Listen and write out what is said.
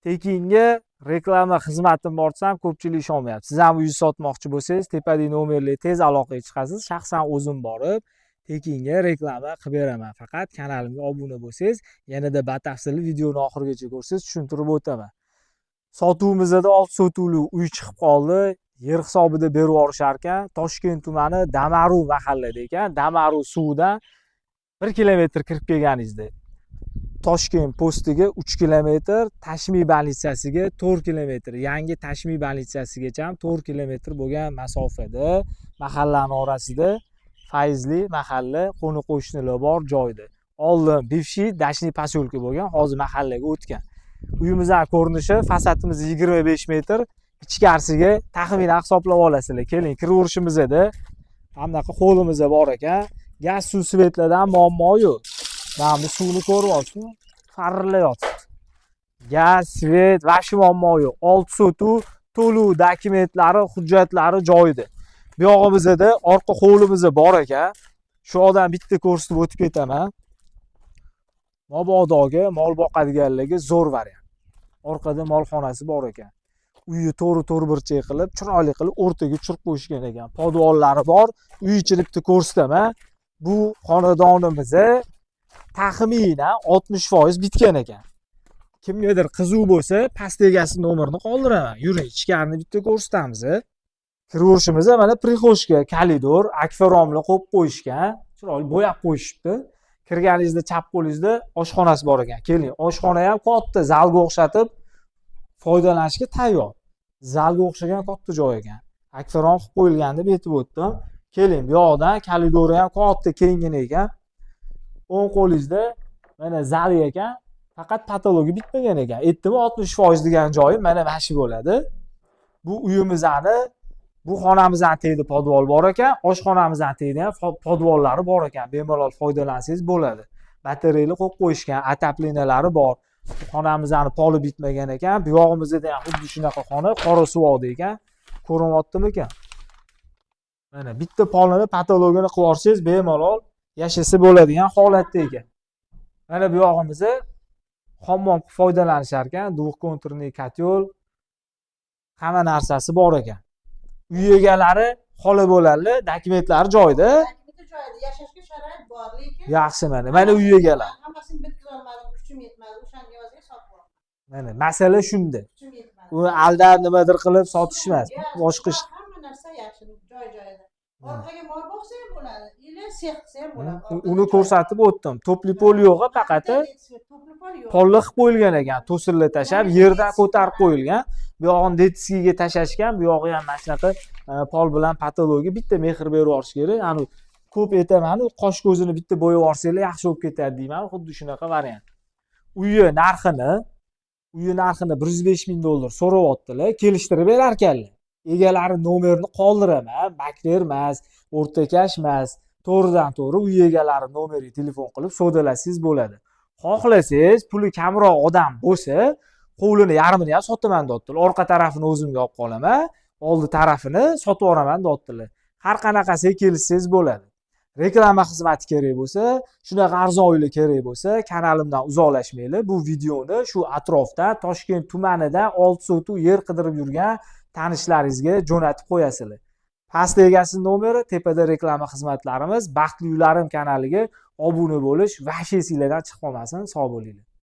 Tekinga reklama xizmatim bor desam, ko'pchilik ishonmayapti. Siz ham uy sotmoqchi bo'lsangiz, tepadagi nomerlarga tez aloqaga chiqasiz. Shaxsan o'zim borib tekinga reklama qilib beraman. Faqat kanalimga obuna bo'lsangiz, yanada batafsil videoni oxirigacha ko'rsangiz, tushuntirib o'taman. Sotuvimizda 6 sotuvli uy chiqib qoldi. Yer hisobida berib yuborishar ekan. Toshkent tumani, Damaru mahallada ekan. Damaru suvidan 1 kilometr kirib kelganingizda Toshkent postiga 3 kilometr, Tashmi больницasiga 4 kilometr, yangi Tashmi больницasigacha ham 4 kilometr bo'lgan masofada, mahallani orasida, fayzli mahalla, qo'ni qo'shnilar bor joyda. Oldin бывший дачный посёлка bo'lgan, hozir mahallaga o'tgan. Uyimizni ko'rinishi, fasadimiz 25 metr, ichkarisiga taxminan hisoblab olasizlar. Keling, kiraverishimizda mana bunaqa hovlimiz bor ekan. Gaz, suv, свет lardan muammo yo'q. Mana bu suvni ko'ryapsizmi? Farillayotibdi. Gaz, свет вообще muammo yo'q. 6 sotuv, to'lov dokumentlari, hujjatlari joyida. Bu yog'imizda orqa hovlimiz bor ekan. Shu yoqdan bitta ko'rsatib o'tib ketaman. Mobodoga mol boqadiganlarga zo'r variant. Orqada molxonasi bor ekan. Uyi to'g'ri to'rtburchak qilib, chiroyli qilib o'rtaga tushirib qo'yishgan ekan. Podvollari bor. Uy ichini bitta ko'rsataman. Bu xonadonimiz taxminan 60% bitgan ekan. Kimgadir qiziq bo'lsa, pastda egasi nomerini qoldiraman. Yuring, ichkarini bitta ko'rsatamiz. Kiraverishimizda mana прихожка, koridor, akfaromlar qo'yib qo'yishgan, chiroyli bo'yab qo'yishibdi. Kirganingizda chap qo'lingizda oshxonasi bor ekan. Keling, oshxona ham katta, zalga o'xshatib foydalanishga tayyor. Zalga o'xshagan katta joy ekan. Akfarom qilib qo'yilgan deb aytib o'tdim. Keling, bu yoqdan koridori ham katta, kenggina ekan. O'ng qo'lingizda mana zal ekan, faqat потолок i bitmagan ekan. Aytdimi, 60% degan joyi mana shu bo'ladi. Bu uyimizni, bu xonamizni tagida podvol bor ekan, oshxonamizni tagida ham podvollari bor ekan. Bemalol foydalansangiz bo'ladi. Batareyali qo'yib qo'yishgan, отопления lari bor. Bu xonamizni poli bitmagan ekan. Bu yog'imizda ham xuddi shunaqa xona, qora suvoqda ekan. Ko'rinyaptimikan? Mana bitta polini, потолок ini qilib yuborsangiz, bemalol yashasa bo'ladigan holatda ekan. Mana bu yog'imizni hammom qilib foydalanishar ekan, двухконтурный котел, hamma narsasi bor ekan. Uy egalari xola bo'ladilar, dokumentlari joyida. Dokumenti joyida, yashashga sharoit bor, lekin Yaxshi, mana. Mana uy egalari. Hammasini bitkazolmadim, kuchim yetmadi, o'shani evaziga sotib oldim. Mana masala shunda. Kuchim yetmadi. Uni aldab nimadir qilib sotish emas. Gaz, Boshqa ish. hamma narsa yaxshi, joy joyida. Orqaga mol boqsa ham bo'ladi или sex qilsa ham bo'ladi. Orqada Uni joy. ko'rsatib o'tdim. Тёплый пол yo'q, faqat Тёплый пол yo'q. polli qilib qo'yilgan ekan. To'sinlar tashlab, yerdan ko'tarib qo'yilgan. Bu yog'ini детский ga tashlashgan, bu yog'i ham mana shunaqa pol bilan потолок i bitta mehr berib yuborish kerak. Ani ko'p aytaman, qosh ko'zini bitta bo'yab yuborsanglar, yaxshi bo'lib ketadi deyman. Xuddi shunaqa variant. Uyi narxini 105 ming dollar so'rayaptilar, kelishtirib berar ekanlar. Egalari nomerini qoldiraman, makler emas, o'rtakash emas, to'g'ridan to'g'ri uy egalari nomeriga telefon qilib savdolasangiz bo'ladi. Xohlasangiz, puli kamroq odam bo'lsa, hovlini yarmini ham sotaman deyaptilar. Orqa tarafini o'zimga olib qolaman, oldi tarafini sotib yuboraman deyaptilar. Har qanaqasiga kelishsangiz bo'ladi. Reklama xizmati kerak bo'lsa, shunaqa arzon uylar kerak bo'lsa, kanalimdan uzoqlashmanglar. Bu videoni shu atrofda, Toshkent tumanida 6 sotuv yer qidirib yurgan tanishlaringizga jo'natib qo'yasizlar. Pastda egasi nomeri, tepada reklama xizmatlarimiz. Baxtli uylarim kanaliga obuna bo'lish вообще esinglardan chiqib qolmasin. Sog' bo'linglar.